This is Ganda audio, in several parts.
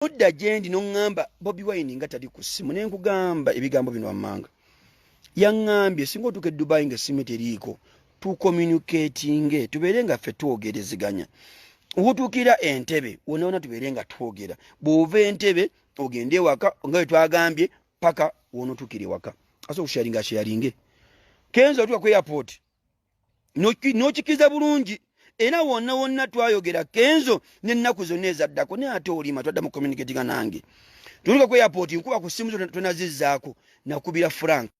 Odda gyendi n'oŋŋamba Bobi Wine nga tali ku ssimu, ne nkugamba ebigambo bino wammanga. Yaŋŋambye singa otuuka e Dubai nga essimu teriiko, tucommunicatinge, tubeere nga ffe twogerezeganya. Wotuukira Entebbe wonna wonna tubeere nga twogera. Bw'ova Entebbe ogende ewaka nga bwe twagambye paka w'onootuukira ewaka. Asobola okusharinga asharinge. Kenzo otuuka ku airport n'okikkiriza bulungi era wonna wonna twayogera Kenzo n'ennaku zonna ezaddako, naye ate olima twadda mu communicatinga nange. Tunuka ku airport nkuba ku ssimu zo tonazizzaako, nakubira Frank,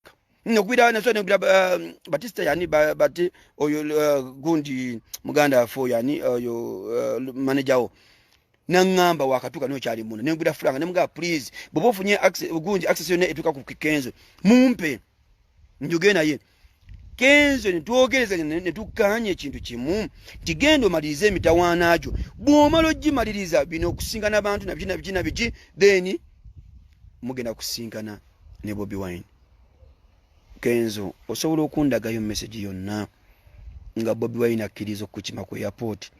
nakubira nakubira Batista, yani bati oyo gundi muganda waffe oyo ani oyo manager wo, naŋŋamba wakatuuka nokyali munda. Nenkubira Frank nemugamba, please bw'oba ofunye gundi access yonna etuuka ku Kenzo mumpe njuge naye Kenzo. Netwogerezanya netukkaanya ekintu kimu nti genda omalirize emitawaana gyo, bw'omala ogimaliriza bino okusinkana bantu nabiki nabiki nabiki, then mugenda kusinkana ne Bobi Wine. Kenzo, osobola okundagayo message yonna nga Bobi Wine akkiriza okukukima ku airport?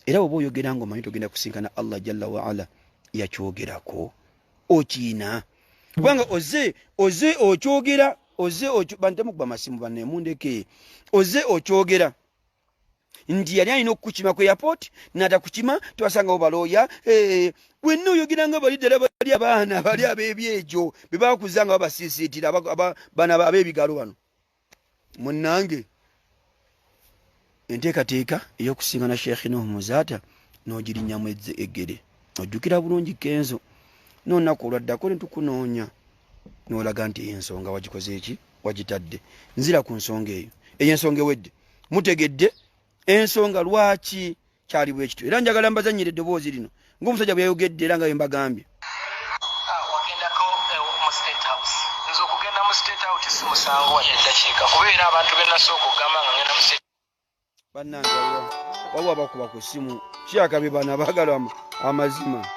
Era bw'oba oyogera nga omanyi togenda kusinkana Allah jalla waala, yakyogerako okiina, kubanga oze okyogera oze bantemukuba masimu bannemundeke, oze okyogera nti yali alina okukukima ku airport natakukima, twasangawo balooya. Eh, wenna oyogera nga bali ddala bali abaana bali ab'ebyegyo be bakuza nga babasiisiitira bana ab'ebigalo bano. Munnange, enteekateeka ey'okusingana Sheikh Nuhu Muzaata n'ogirinnyamu eggere. Ojjukira bulungi Kenzo, n'olunaku olwaddako ne tukunoonya n'olaga nti eyo ensonga wagikoze eki wagitadde. Nzira ku nsonga eyo, eyo ensonga ewedde. Mutegedde ensonga lwaki kyali bwe kityo, era njagala mbazannyire eddoboozi lino ng'omusajja bwe yayogedde era nga bwe mbagambye. Wagendako mu State House? Nze okugenda mu State House si musango wadde eddakiika, kubeera abantu be nasooka okugamba nga ngenda mu State Bannange, waliwo abakuba ku ssimu kyakabi bano abaagala amazima.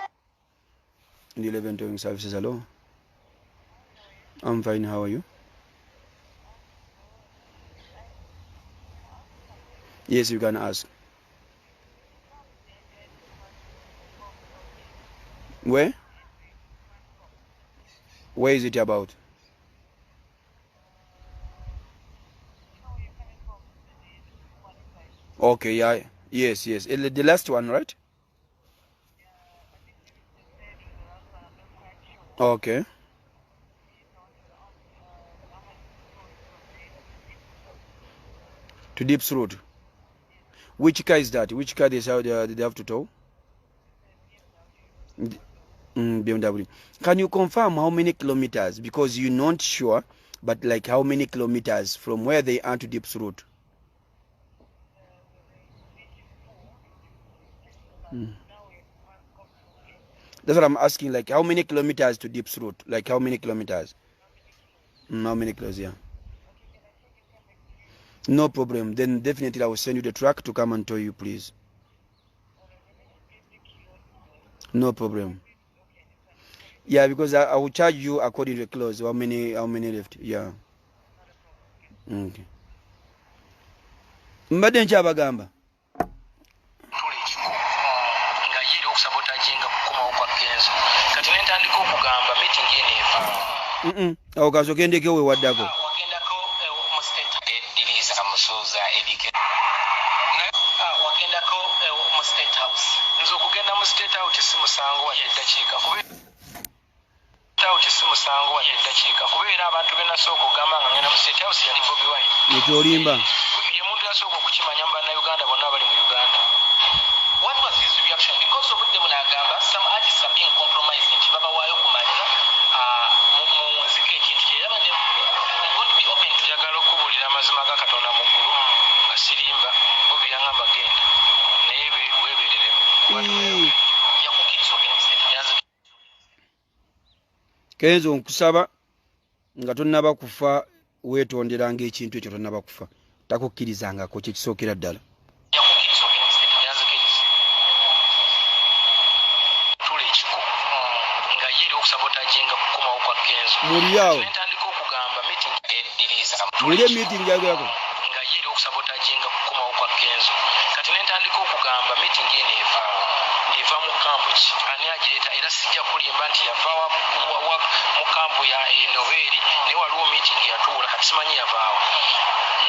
Ndi 11 Towing Services. Hello, I'm fine, how are you? Yes, you can ask. Where is it about? Okay, yeah, yes. The last one, right? Okay. To Deeps Road. Which car is that? Which car they have to tow? BMW. Can you confirm how many kilometers? Because you're not sure, but like how many kilometers from where they are to Deeps Road? That's what I'm asking. Like how many kilometers to Deeps Road? Like how many kilometers? How many kilos? Yeah. No problem. Then definitely I will send you the truck to come and tow you, please. No problem. Yeah, because I will charge you according to the kilos. How many left? Yeah. Okay. Mbadde nkyabagamba. Tula ekiko nga ye eri okusabotaginga kukomawo kwa Kenzo. Kati nentandika okugamba meeting eno eva Awo kasooke ndeke wewaddako. Wagendako mu State Ediriisa Musuuza ebike? Wagendako mu State House? Nze okugenda mu State House si musango wadde eddakiika, kuba si musango wadde eddakiika, kubeera abantu be nasooka okugamba nga ngenda mu State House yali Bobi Wine. Ekyolimba. Ye muntu yasooka okukimanya mu Bannayuganda bonna abali mu Uganda. What was his reaction? Because obudde buno agamba some artists are being compromised nti babawaayo ku manya mu nzika ekintu kye era want to be open to. Njagala okubuulira amazima ga Katonda mu ggulu nga sirimba. Bobi yaŋŋamba genda naye weebereremu. Yakukkiriza ogenda mu State House? Kenzo, nkusaba nga tonnaba kufa weetonderanga ekintu ekyo. Tonnaba kufa, takukkirizangako kyekisookera ddala. Yakukkiriza ogenda mu State House? Yanzikiriza. Tula ekiko nga ye eri okusabotaginga kukomawo kwa Kenzo. Muli awo. Nentandika okugamba meeting Ediriisa Muli emeeting gyayogerako. Nga ye eri okusabotaginga kukomawo kwa Kenzo. Kati nentandika okugamba meeting eno eva Eva mu kampu ki? Ani agireeta? Era sijja kulimba nti yava mu kampu ya Noveeri, naye waliwo meeting yatuula, kati simanyi yavaawa.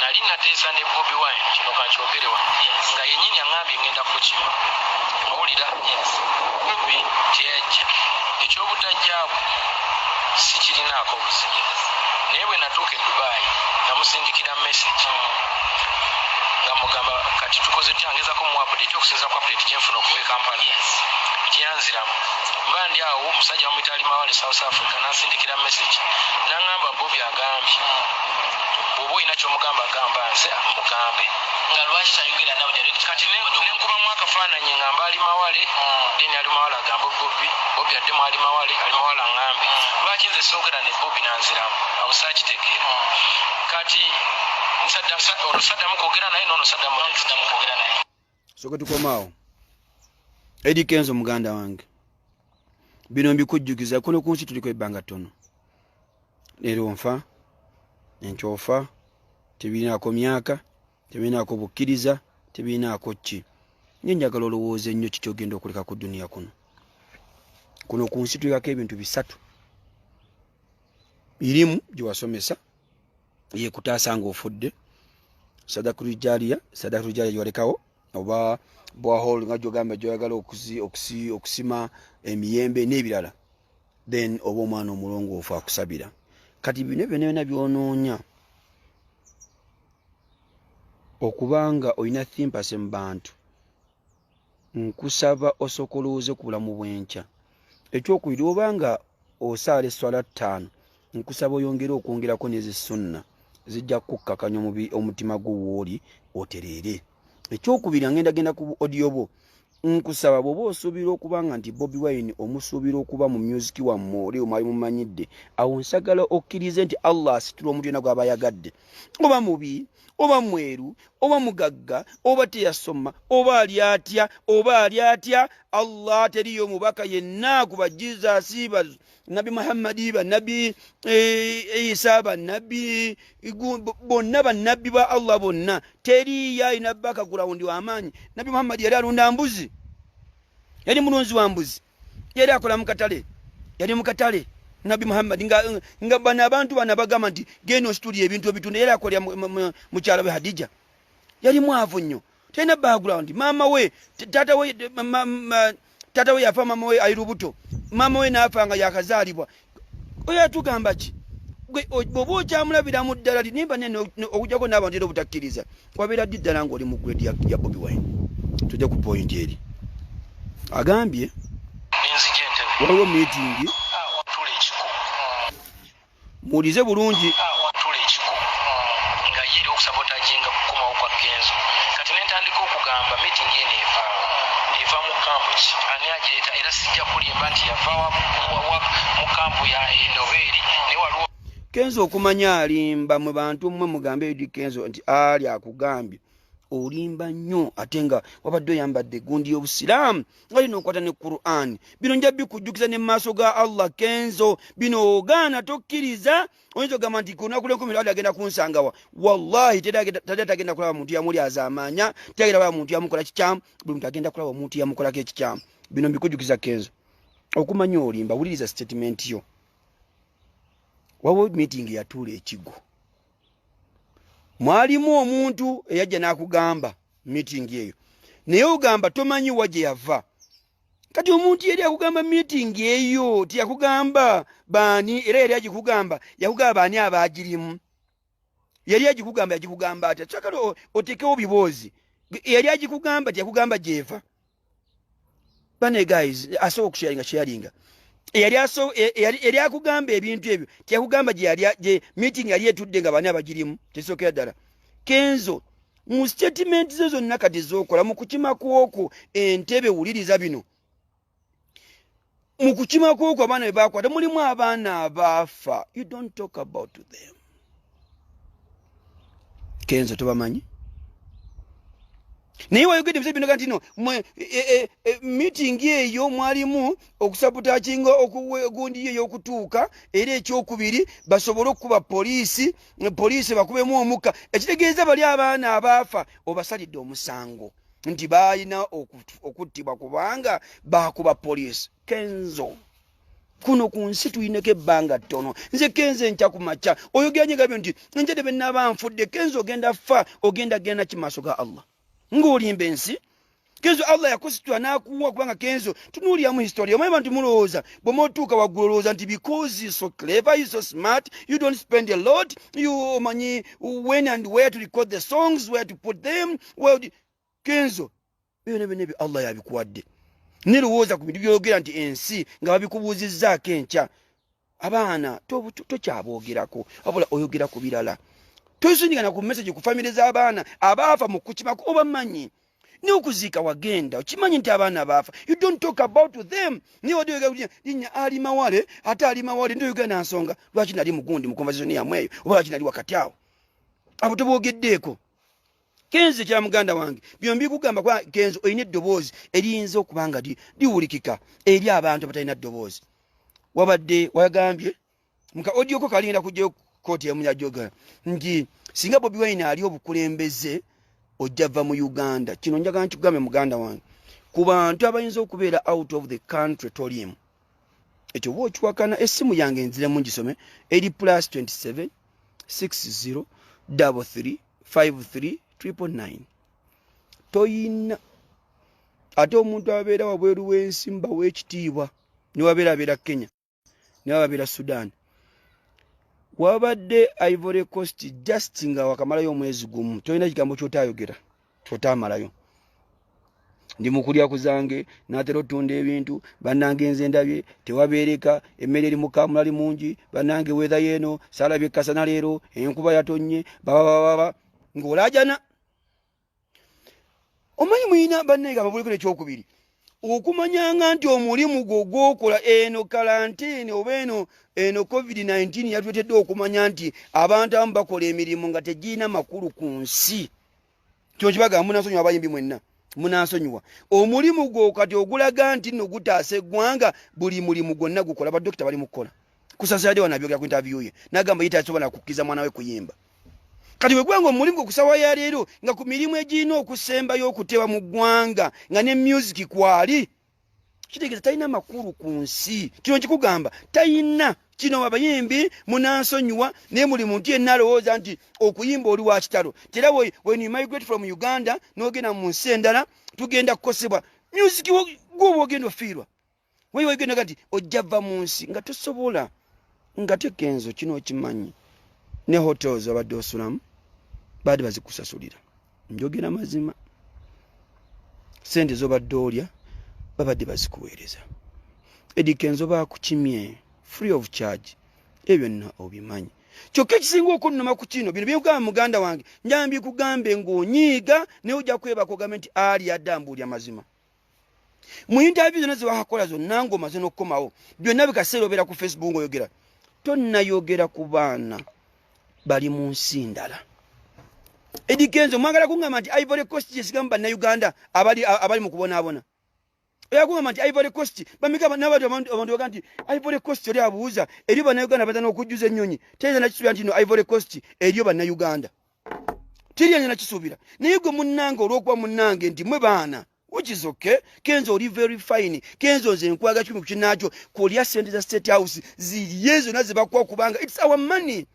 Nali nateesa ne Bobi Wine, kino kankyogere wano, nga yennyini aŋŋambye ngenda kukima. Owulira, Bobi teyajja, ekyobutajjaabwe sikirinaako buzibu, naye bwe natuuka e Dubai namusindikira message nga mugamba kati tukoze tutya, ngezako mu update okusinza ku update gyenfuna okuva e Kampala. Tiyanziramu. Mba ndi awo, omusajja bamuyita Ali Mawale, South Africa, nansindikira message naŋŋamba Bobi agambye bw'oba olina kyomugamba gamba nze mugambe. Nga lwaki tayogera nawe direct? Kati nenkubamu akafaananyi nga mba Ali Mawale, then Ali Mawale agambe Bobi, Bobi addemu Ali Mawale, Ali Mawale aŋŋambe lwaki nze soogera ne Bobi nanziramu. Awo saakitegeera. Kati olwo saddamu kwogera naye, noono saddamu Saddamu kwogera naye. Soke tukomaawo. Eddy Kenzo muganda wange, bino mbikujjukiza, kuno ku nsi tuliko ebbanga ttono. Leero nfa, enkya ofa, tebirinaako myaka, tebirinaako bukkiriza, tebirinaako ki. Nye njagala olowooza ennyo kiki ogenda okuleka ku duniya kuno. Kuno ku nsi tulikako ebintu bisatu: irimu gye wasomesa yekutaasa ng'ofudde, sadakul jariya, sadakul jariya gyewalekawo, oba borehole nga gyogamba gyoyagala okusima emiyembe n'ebirala, then oba omwana omulongoofu akusabira. Kati bino byonna byonna byonoonya okubanga olina sympathy mu bantu, nkusaba osooka olowooze ku bulamu bw'enkya. Ekyokubiri, obanga osaala esswala 5, nkusaba oyongere okwongerako n'ezisunna, zijja kukkakanya omutima gwo wooli otereere. Ekyokubiri, ngenda genda ku audio bwo, nkusaba bw'oba osuubira okuba nga nti Bobi Wine omusuubira okuba mu music wammwe oli omwali mumanyidde, awo nsagala okkirize nti Allah asitula omuntu yenna gw'aba ayagadde, oba mubi, oba mweru, oba mugagga, oba teyasoma, oba ali atya, oba ali atya. Allah teriyo mubaka yenna ku ba Jesus, ba Nabbi Muhammadi, bannabbi Isa, bannabbi bonna, bannabbi ba Allah bonna, teriyo alina background w'amaanyi. Nabbi Muhammadi yali alunda mbuzi, yali mulunzi wa mbuzi, yali akola mu katale, yali mu katale Nabbi Muhammadi. Nga bano abantu bano abagamba nti genda ositulira ebintu ebitunda, yali akolera mukyala we Hadija, yali mwavu nnyo, talina background. Maama we, taata we, taata we yafa maama we ali lubuto, maama we n'afa nga yakazaalibwa. Oyo atugamba ki? Bw'oba okyamulabira mu ddala nimba okujjako n'abantu era obutakkiriza, wabeera ddi ddala ng'oli mu grade ya Bobi Wine? Tujja ku point eri agambye nenzija Entebe. Waliwo meeting. Watula ekiko. Muwulize bulungi. Watula ekiko nga ye eri okusabotaginga kukomawo kwa Kenzo. Kati nentandika okugamba meeting eno evaawo, eva mu kampu ki? Ani agireeta? Era sijja kulimba nti yava mu kampu ya Noveeri, naye waliwo Kenzo okumanya alimba. Mwe bantu mmwe mugambe Eddy Kenzo nti ali akugambye olimba nnyo, ate nga wabadde oyambadde egundi y'obusiraamu nga lino okwata ne Quran. Bino nja bikujjukiza ne maaso ga Allah. Kenzo, bino ogaana, tokkiriza. Oyinza okugamba nti ku lunaku lw'enkomerero Ali agenda kunsangawa. Wallahi teri tagenda kulaba muntu yamuli azaamaanya, tagenda kulaba muntu yamukola kikyamu. Buli muntu agenda kulaba omuntu yamukolako ekikyamu. Bino mbikujjukiza Kenzo, okumanya olimba. Wuliriza statement yo. Waliwo meeting yatuula ekigo, mwalimu omuntu eyajja n'akugamba meeting eyo, naye ogamba tomanyi wa gye yava. Kati omuntu yali akugamba meeting eyo, tiyakugamba baani, era yali agikugamba, yakugamba baani abaagirimu? Yali agikugamba, yagikugamba atya? Kyakala otekewo biboozi. Yali agikugamba, tiyakugamba gyeva. Bane guys, asobola okusharinga, sharinga. Yali akugamba ebintu ebyo, tiyakugamba gye meeting yali etudde nga baani abagirimu. Tesookera ddala Kenzo mu statement zo zonna kati zokola mu kukima kwokwo Entebe. Wuliriza bino: mu kukima kwokwo abaana be bakwata mulimu abaana abaafa. You don't talk about them, Kenzo, tobamanyi. Naye wayogedde ebisa bino nti no meeting eyo mwalimu okusabotaginga gundi yo ey'okutuuka, era ekyokubiri basobole okukuba poliisi, poliisi bakubemu omukka, ekitegeeza bali abaana abaafa obasalidde omusango. nti baalina okuttibwa kubanga baakuba poliisi. Kenzo, kuno ku nsi tulineko ebbanga ttono. Nze Kenzo, enkya ku makya oyogera nyegabyo nti enjede benaaba nfudde. Kenzo, ogenda fa, ogenda genda ki maaso ga Allah ng'olimba ensi? Kenzo, Allah yakusitula n'akuwa, kubanga Kenzo, tunuuliramu history. Omanyi bantu mulowooza bwe mutuuka waggulu, olowooza nti because you so clever, you so smart, you don't spend a lot, you omanyi when and where to record the songs, where to put them where. Kenzo, byona byonna ebyo Allah yabikuwadde. Nerowooza ku bintu byogera nti ensi nga babikubuuzizzaako enkya, abaana tokyaboogerako, wabula oyogera ku birala. Tosindikana ku message ku famire z'abaana abaafa mu kukimako. Obamanyi n'okuziika wagenda, okimanyi nti abaana baafa, you don't talk about them. Naye wadde linnya ali mawale, ate ali mawale ntoyogera na nsonga lwaki nali mugundi mu conversation yammwe eyo, oba lwaki nali wakati awo. Abo teboogeddeeko. Kenzo kya muganda wange, byombi kugamba kuba Kenzo olina eddoboozi eriyinza okuba nga liwulikika eri abantu abatalina ddoboozi. Wabadde wagambye muka audio ko kalinda kujjayo kooti emunyajoga nti singa Bobi Wine ali obukulembeze, ojja va mu Uganda. Kino njagala nkikugambe muganda wange, ku bantu abayinza okubeera out of the country toliimu. Ekyo oba okiwakana, essimu yange nziremu ngisome, eri +27 60 33 53 999. Toyina ate omuntu abeera wabweru w'ensi mbawa ekitiibwa, niwabeera abeera Kenya, niwe babeera Sudan, wabadde Ivory Coast, just nga wakamalayo omwezi gumu, tolina kigambo kyotayogera kyotamalayo. Ndi mukulya kuzange, natera otunda ebintu. Bannange, nze ndabye tewabeereka emmere eri mukamulali mungi. Bannange, weather yeeno saalabye kasana leero, enkuba yatonye, babababa ng'olajana. Omanyi muyina bannange ababuliko nekyokubiri okumanyanga nti omulimu gwo gwokola eno quarantine oba eno COVID-19 yatuletedde okumanya nti abantu abamu bakola emirimu nga tegirina makulu ku nsi. Kino kibagamba, munansonyiwa abayimbi mwenna, munansonyiwa. Omulimu gwo kati ogulaga nti nno gutaasa eggwanga, buli mulimu gwonna gukola. Badokita bali mu kukola kusasira dde, wanabyogera ku interview ye nagamba ye tasobola kukkiriza mwana we kuyimba. Kati bwe gwanga omulimu gwo kusawa ya leero nga ku mirimu egirina okusembayo okuteebwa mu ggwanga nga ne music kwali, kitegeeza talina makulu ku nsi. Kino nkikugamba, talina kino. Abayimbi munansonyiwa, naye muli muntu yenna alowooza nti okuyimba oli wa kitalo, tera when you migrate from Uganda n'ogenda mu nsi endala, tugenda kukosebwa music gwoba ogenda ofiirwa. Wewe nti ojja va mu nsi nga tosobola nga tekenzo. Kino okimanyi, ne hotels obadde osulamu baadde bazikusasulira. Njogera mazima, sente zobadde olya babadde bazikuweereza. Eddy Kenzo bakukimye free of charge, ebyo byonna obimanyi. Kyokka ekisinga okunnuma ku kino, bino byekugamba muganda wange, njala mbikugambe ng'onyiiga, naye ojja kwebaka ogambe nti ali adde ambuulya mazima. Mu interview zonna zewakakola zonna ng'omaze n'okukomawo, byonna bikaseera obeera ku Facebook ng'oyogera, tonnayogera ku baana bali mu nsi ndala. Eddy Kenzo, mwagala kuŋŋamba nti Ivory Coast gyesigamu Bannayuganda abali mu kubonaabona? Oyagamba nti Ivory Coast bameka n'abantu abantu baga nti Ivory Coast, oli abuuza eriyo Bannayuganda baza n'okujjuza ennyonyi, teyinza nakisuubira nti no Ivory Coast eriyo Bannayuganda, tiriyanya nakisuubira. Naye gwe munnange, olw'okuba munnange nti mwe baana, which is okay. Kenzo, oli very fine. Kenzo, nze nkwaga kimu ku kinaakyo, kulya sente za State House, zirye zonna zebakuwa, kubanga it's our money.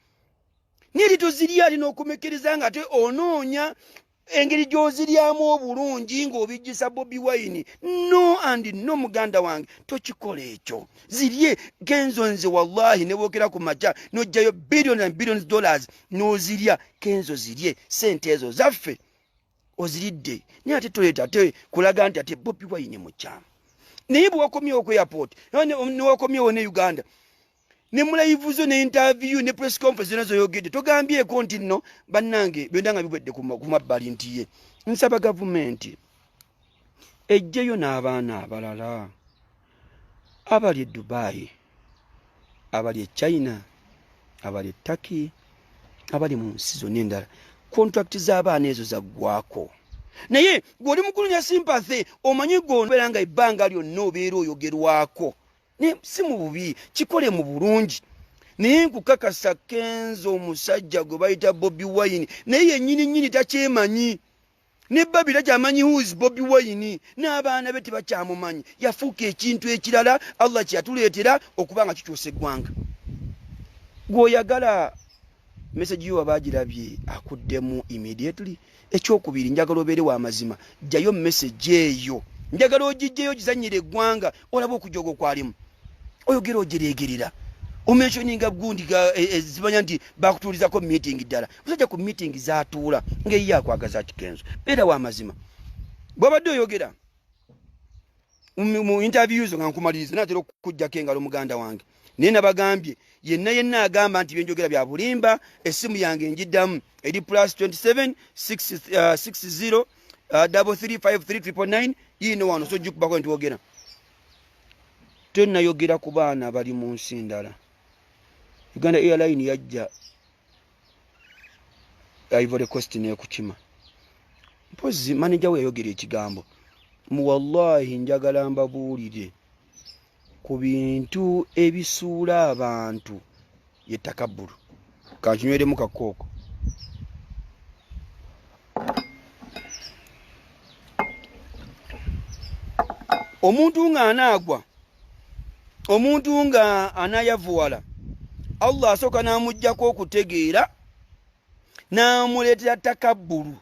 Naye tozirya ali n'okumekkereza nga ate onoonya engeri gy'oziryamu obulungi ng'obijjisa Bobi Wine. No and no, muganda wange, tokikola ekyo. Zirye Kenzo. Nze wallahi ne bookera ku makya n'ojjayo billions and billions dollars n'ozirya, Kenzo, zirye sente ezo zaffe, oziridde. Naye ate toleeta ate kulaga nti ate Bobi Wine mukyamu. Naye bwe wakomyewo ku airport, newakomyewo ne Uganda, ne mu live zo ne interview ne press conference zonna zoyogedde, togambyeko nti nno bannange byonna nga bibwedde ku mabbali, nti ye nsaba gavumenti ejjeyo n'abaana abalala abali e Dubai, abali e China, abali e Turkey, abali mu nsi zonna endala. Contract z'abaana ezo zaggwako, naye gweoli mukulunya sympathy. Omanyi gweobeera nga ebbanga lyonna obeera oyogerwako, naye si mu bubi, kikole mu bulungi. Naye nkukakasa Kenzo, omusajja gwe bayita Bobi Wine naye yennyini nnyini takyemanyi. Ne Babi takyamanyi who is Bobi Wine, n'abaana be tebakyamumanyi. Yafuuka ekintu ekirala Allah kye yatuleetera okuba nga kikyusa eggwanga. Gw'oyagala message yo waba agirabye akuddemu immediately. Ekyokubiri, njagala obeere wa mazima, jjayo message eyo, njagala ogijjeyo ogizannyire eggwanga olabe okujooga okwalimu. Oyogera ogireegerera omensioninga gundi zimanya nti bakutuulizako meeting ddala musajja ku meeting zatuula ng'eyiye akwagaza kikenzo. Beera wa mazima bwabadde oyogera mu interview zo nga nkumaliriza natera okukujjako engalo muganda wange, naye nabagambye yenna yenna agamba nti byenjogera bya bulimba, essimu yange njiddamu eri plus 27 60 3353999 yiino wano, so gikubako ntwogera. Tennayogera ku baana bali mu nsi ndala. Uganda Airline yajja Ivory Coast nekukima mpozi maneja we yayogera ekigambo mu wallahi. Njagala mbabuulire ku bintu ebisuula abantu ye takabbulu. Kankinyweremu kakooko. Omuntu ng'anaagwa, omuntu nga anayavuwala, Allah asooka n'amuggyako okutegeera n'amuleetera takabbulu,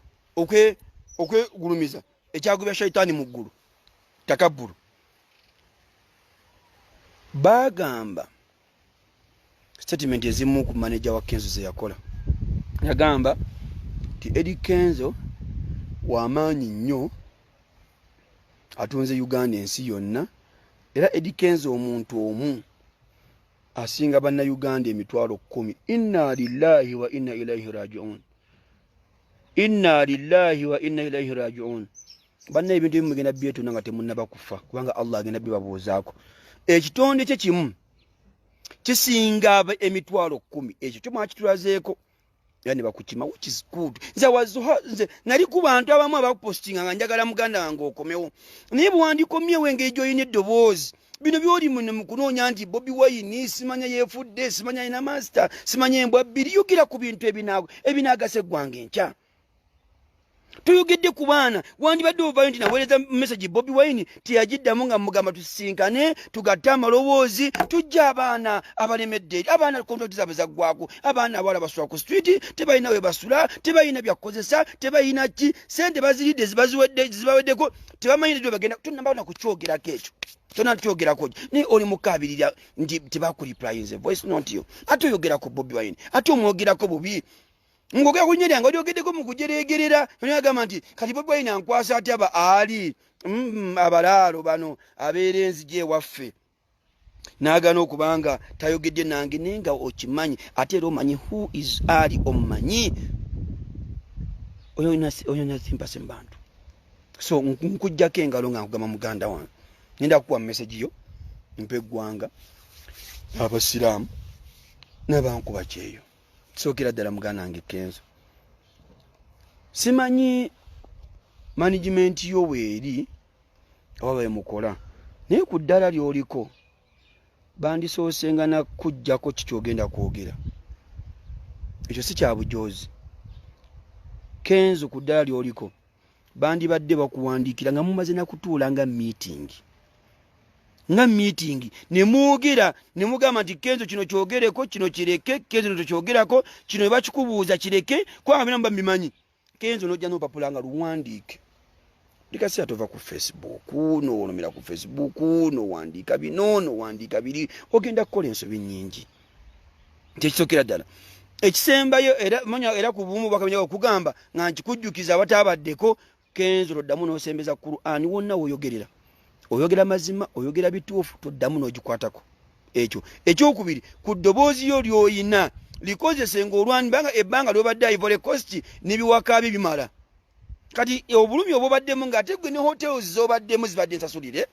okwegulumiza ekyagobya shaitaani mu ggulu. Takabbulu baagamba statement ezimu ku manager wa Kenzo ze yakola, yagamba nti Eddy Kenzo wamaanyi nnyo, atunze Uganda ensi yonna, era Eddy Kenzo omuntu omu asinga bannayuganda 100,000. Inna lillahi wa inna ilaihi rajiun, inna lillahi wa inna ilaihi rajiun. Banna, ebintu ebimu mugenda byetunda nga temunnaba kufa, kubanga Allah agenda bibabuuzaako. Ekitonde kye kimu kisinga 100,000, ekyo kyo mwakitulazeeko era ne bakukima, which is good. Nze wazuha, nze nali ku bantu abamu abakupostinga nga njagala muganda wange okomewo, naye bwewandikomyewo engeri gy'olina eddoboozi, bino byoli muno mu kunoonya nti Bobi Wine simanya yeefudde, simanya alina master, simanya embwa bbiri. Yogera ku bintu ebinaagasa eggwanga enkya. Tuyogedde ku baana, wandibadde ovayo nti naweereza message Bobi Wine teyagiddamu nga mugamba tusisinkane tugatte amaloboozi tujje abaana abalemedde eri, abaana contract zaabwe zaggwako, abaana abawala basula ku street, tebalina we basula, tebalina byakukozesa, tebalina ki, sente baziridde zibaweddeko, tebamanyi ddi bagenda. Tonabana kukyogerako ekyo, tonakyogerako, naye oli mukabirira nti tebakureplyinze voice note yo, ate oyogera ku Bobi Wine, ate omwogerako bubi ng'ogera ku linnya lyange olyogeddeko mu kujereegerera. Naye agamba nti kati Bobi Wine ankwasa atya ba ali abalaalo bano abeera enzigi ewaffe, n'agaana okubanga tayogedde nange, naye nga okimanyi, ate era omanyi who is ali, omumanyi oyo nasimpase mu bantu. So nkujjako engalo nga nkugamba muganda wange, ngenda kukuwa message yo mpa eggwanga abasiraamu n'abankuba kyeyo. Sookera ddala muganda wange Kenzo, simanyi management yo weeri oba bemukola, naye ku ddala ly'oliko bandisoosenga nakuggyako kikyogenda kwogera ekyo si kya bujoozi. Kenzo, ku ddala ly'oliko bandibadde bakuwandiikira nga mumaze nakutuula nga meeting, nga meeting ne mwogera ne mugamba nti Kenzo kino kyogereko, kino kireke, Kenzo kino tokyogerako, kino ne bakikubuuza kireke, kubanga bina muba mubimanyi. Kenzo nojja n'opapula nga luwandiike likaseera tova ku Facebook nowolomera ku Facebook nowandiika bino nowandiika biri, ogenda kukola ensobi nnyingi. Nti ekisookera ddala ekisembayo era manya era ku bumu bwakamenya okugamba nga nkikujjukiza abataabaddeko. Kenzo, toddamu n'osembeza Qur'ani wonna woyogerera, oyogera mazima, oyogera bituufu, toddamu n'ogikwatako. Ekyo ekyokubiri, ku ddoboozi yo ly'oyina likozese ng'olwani banga ebbanga ly'obadde Ivory Coast n'ebiwaka bye bimala. Kati obulumi obubaddemu ng'ate gwe ne hotels z'obaddemu zibadde nsasulire,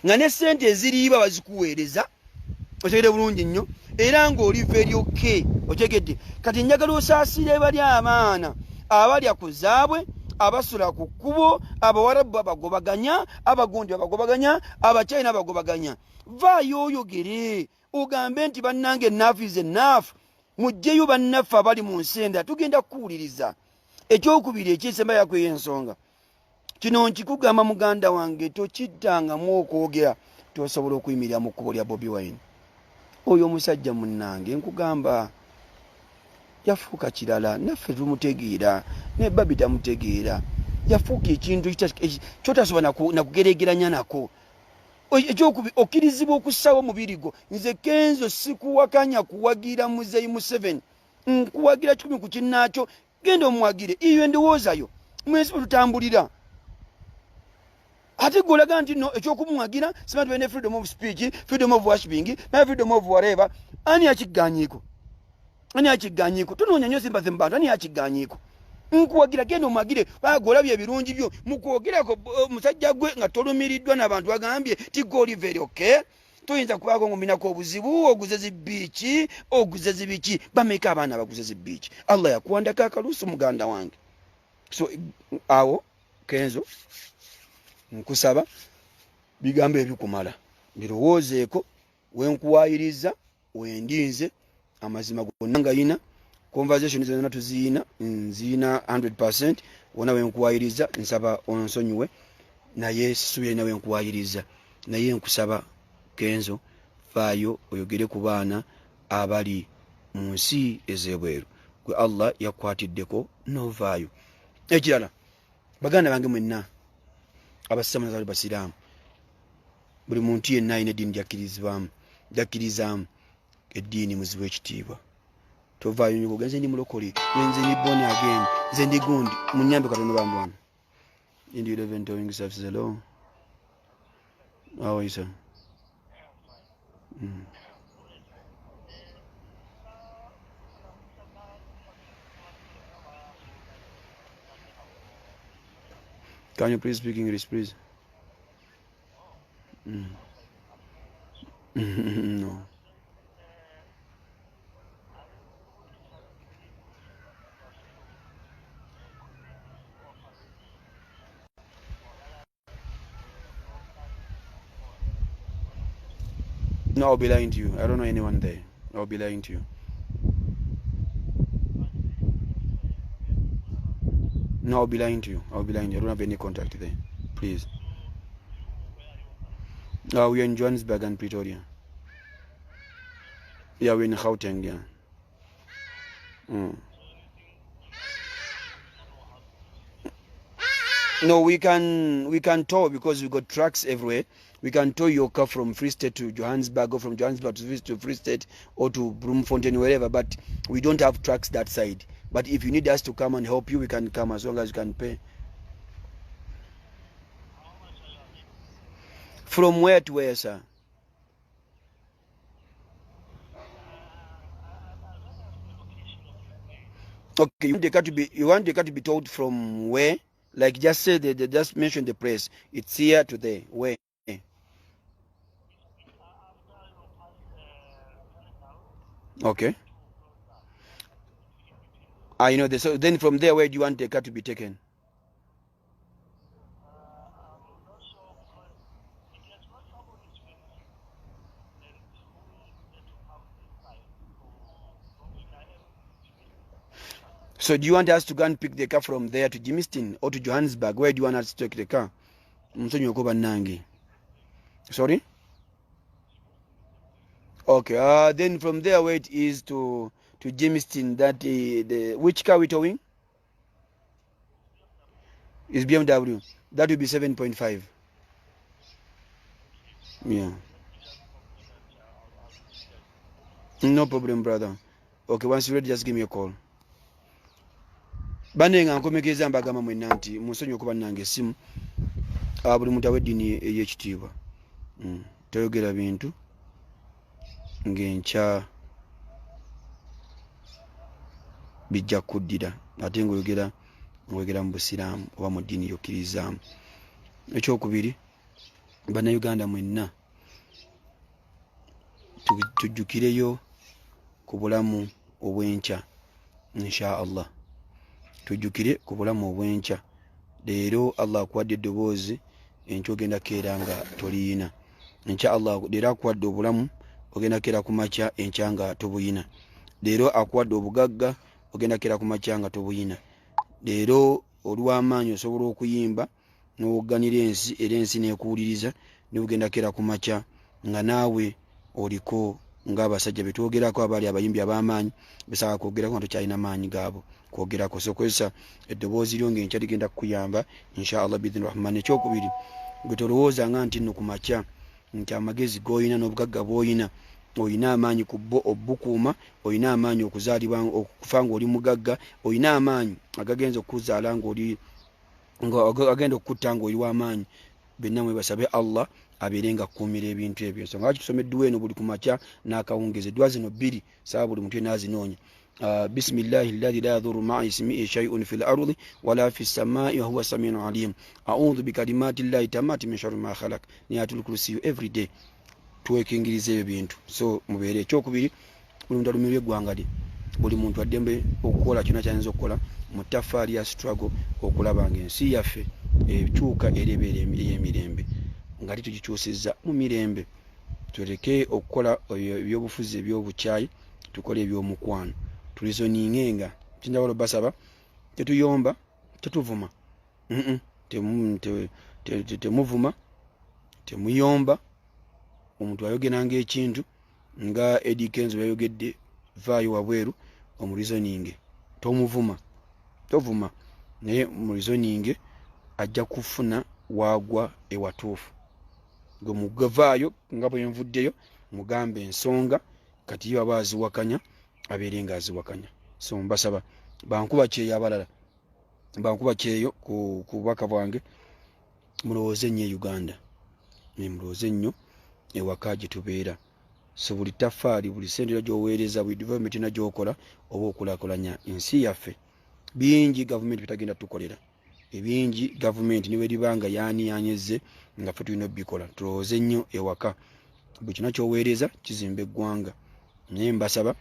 nga ne ssente eziriiba bazikuweereza, otegedde bulungi nnyo, era ng'oli very okay, otegedde. Kati njagala osaasire bali abaana abalya ku zaabwe, abasula ku kkubo, abawarabu babagobaganya, abagundi babagobaganya, abachina babagobaganya. Vaayo oyogere ogambe nti bannange, enough is enough, mugjeyo bannaffe abali mu nsi endala, tugenda kukuwuliriza. Ekyokubiri ekyesembayo kweyo ensonga, kino nkikugamba muganda wange, tokiddangamu okwogera tosobola okuyimirira mu kkubo lya Bobi Wine. Oyo omusajja munnange nkugamba yafuuka kirala, naffe tumutegeera ne Babi tamutegeera. Yafuuka ekintu kyotasobola nakugeregeranya nako. Ekyokubi, okkirizibwa okussawo omubiri gwo. Nze Kenzo sikuwakanya kuwagira Muzeyi Museveni, nkuwagira 100 ku kinnaakyo, genda omuwagire. Iyo endowoozayo mwensi bwe tutambulira. Ate gwe olaga nti no ekyokumuwagira simanyi tubene freedom of speech, freedom of worshiping, naye freedom of whatever. Ani akigganyiiko? Ani akigganyiiko? Tunoonya nnyo sympathy mu bantu. Ani akigganyiiko? Nkuwagira, genda omuwagire, baga olabye ebirungi byo mukwogerako. Musajja gwe nga tolumiriddwa n'abantu bagambye ti gwe oli very okay, toyinza kubaako nguminako obuzibu. Oguze zibiiki, oguze zibiki, bameka abaana abaguze zibiiki? Allah yakuwandako akaluusu muganda wange. So awo Kenzo nkusaba bigambo ebikumala birowoozeeko. Wenkuwayiriza wendinze amazima gonna ngayina, conversation zonna tuziyina, nziyina 100%. Wona wenkuwayiriza nsaba onsonyiwe, naye sisuubira nina wenkuwayiriza, naye nkusaba Kenzo, faayo oyogere ku baana abali mu nsi ez'ebweru gwe Allah yakwatiddeko novaayo. Ekirala, baganda bange mwenna abasiraamu nazali basiraamu, buli muntu yenna alina eddiini gyakkirizibwamu, gyakkirizaamu, eddiini muzibu ekitiibwa. Tovaayo nyo nze ndi mulokole, nze ndi born again, nze ndi gundi. Munyambe katono bambi wano. Indy 11 Towing Services, hello. How are you, sir? Can you please speak English, please? No. No, I'll be lying to you. I don't know anyone there. I'll be lying to you. No, I'll be lying to you. I'll be lying to you. I don't have any contact there. Please. We are in Johannesburg and Pretoria. Yeah, we're in Gauteng, yeah. No, we can tow because we got trucks everywhere. We can tow your car from Free State to Johannesburg or from Johannesburg to Free State or to Bloemfontein, wherever. But we don't have trucks that side. But if you need us to come and help you, we can come as long as you can pay. From where to where, sir? Okay, you want the car to be towed from where? Like just say they just mention the place. It's here to there. Where? Okay. I know this. So then from there, where do you want the car to be taken? So do you want us to go and pick the car from there to Germiston or to Johannesburg? Where do you want us to take the car? Nsonyiweko bannange. Sorry? Okay, then from there where it is to Germiston, that the which car we towing? Is BMW. That will be 7.5. Yeah. No problem, brother. Okay, once you're ready, just give me a call. Banne, nga nkomekeza mbagamba mwenna nti munsonyi okuba nange essimu. Buli muntu awa eddiini ey'ekitiibwa. Toyogera bintu ng'enkya bijja kuddira ate ngaoyogera ngaoyogera mu busiraamu oba mu ddiini yokkirizaamu. Ekyokubiri, bannayuganda mwenna tujjukireyo ku bulamu obw'enkya, insha Allah. Tujjukire ku bulamu obw'enkya. Leero Allah akuwadde eddoboozi, enkya ogenda keera nga toliyina. Enkya Allah leero akuwadde obulamu, ogenda keera ku makya enkya nga tobuyina. Leero akuwadde obugagga, ogenda keera ku makya nga tobuyina. Leero oli w'amaanyi, osobola okuyimba n'owogganira ensi era ensi n'ekuwuliriza, nebugenda kera ku makya nga naawe oliko ng'abasajja betwogerako abaali abayimbi ab'amaanyi besaka kwogerako nga tokyalina maanyi gaabo kwogerako. So kozesa eddoboozi lyo ng'enkya ligenda kukuyamba insha Allah biidhni rahman. Ekyokubiri, gwe tolowooza nga nti nno ku makya nti amagezi g'olina n'obugagga bw'olina olina amaanyi ku bo obukuuma, olina amaanyi okuzaalibwa okufa ng'oli mugagga, olina amaanyi agagenza okukuzaala ng'oli agenda okukutta ng'oli w'amaanyi. Byonna mwebasabe Allah abeere nga akkuumira ebintu ebyo. Ensonga lwaki tusoma edduwa eno buli ku makya n'akawungeezi, edduwa zino bbiri, saaba buli muntu yenna azinoonya. Bismillahi alladhi la yadhurru ma'a ismihi shay'un fil ardi wala fis samai wa huwa samiun alim, a'udhu bikalimati llahi tamati min sharri ma khalaq, ne ayatul kursiyu every day. Twekingiriza ebyo bintu. So mubeere. Ekyokubiri, buli muntu alumirwa eggwanga lye, buli muntu addembe okukola kyonna kyayinza okukola mu ttaffaali ya struggle okulaba nga ensi yaffe ekyuka era ebeera ey'emirembe nga titugikyusizza mu mirembe. Tuleke okukola ebyobufuzi ebyobukyayi, tukole ebyomukwano, tureasoninge. Nga kinjagala obasaba, tetuyomba, tetuvuma, temuvuma, temuyomba. Omuntu ayogeranga ekintu nga Eddy Kenzo yayogedde, vaayo wabweru omureasoninge, tomuvuma, tovuma, naye mureasoninge, ajja kufuna waagwa ewatuufu. Gwe mugavaayo nga bwe nvuddeyo, mugambe ensonga, kati ye aba aziwakanya abeere nga aziwakanya. So mbasaba bankuba kyeyo, abalala bankuba kyeyo ku bubaka bwange, mulowooze nnyo e Uganda, mulowooze nnyo ewaka gye tubeera. So buli ttaffaali, buli sente era gy'oweereza, buli development yonna gy'okola oba okulaakulanya ensi yaffe. Bingi gavumenti bitagenda tukolera, ebingi gavumenti niweriba nga yaani yanyeze nga ffe tulina obikola. Tulowooze nnyo ewaka, buli kyonna kyoweereza kizimba eggwanga. Naye mbasaba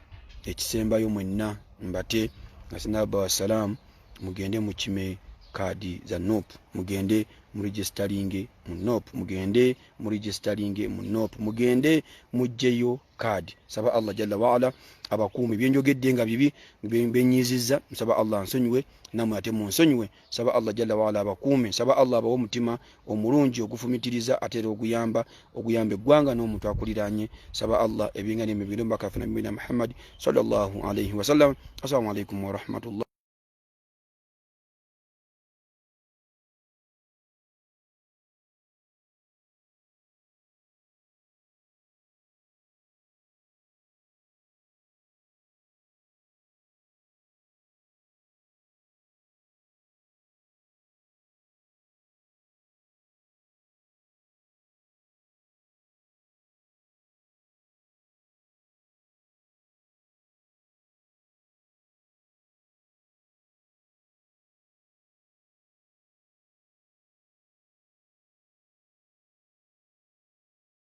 ekisembayo mwenna mbate nga sinaba wassalaamu, mugende mukime kaadi za NUP, mugende muregisteringe mu NUP, mugende muregisteringe mu NUP, mugende mugjeyo kaadi. Saba Allah jalla waala abakuumi. Byenjogedde nga bibi benyiizizza, nsaba Allah nsonyiwe, namwe ate munsonyiwe. Saba Allah jalla waala abakuume, saba Allah abawe omutima omulungi ogufumitiriza ate era oguyamba oguyamba eggwanga n'omuntu akuliraanye. Saba Allah ebinga nemibiri mbaka ffe nabiyina Muhammad sallallahu alaihi wasallam. Assalamu alaikum warahmatullah.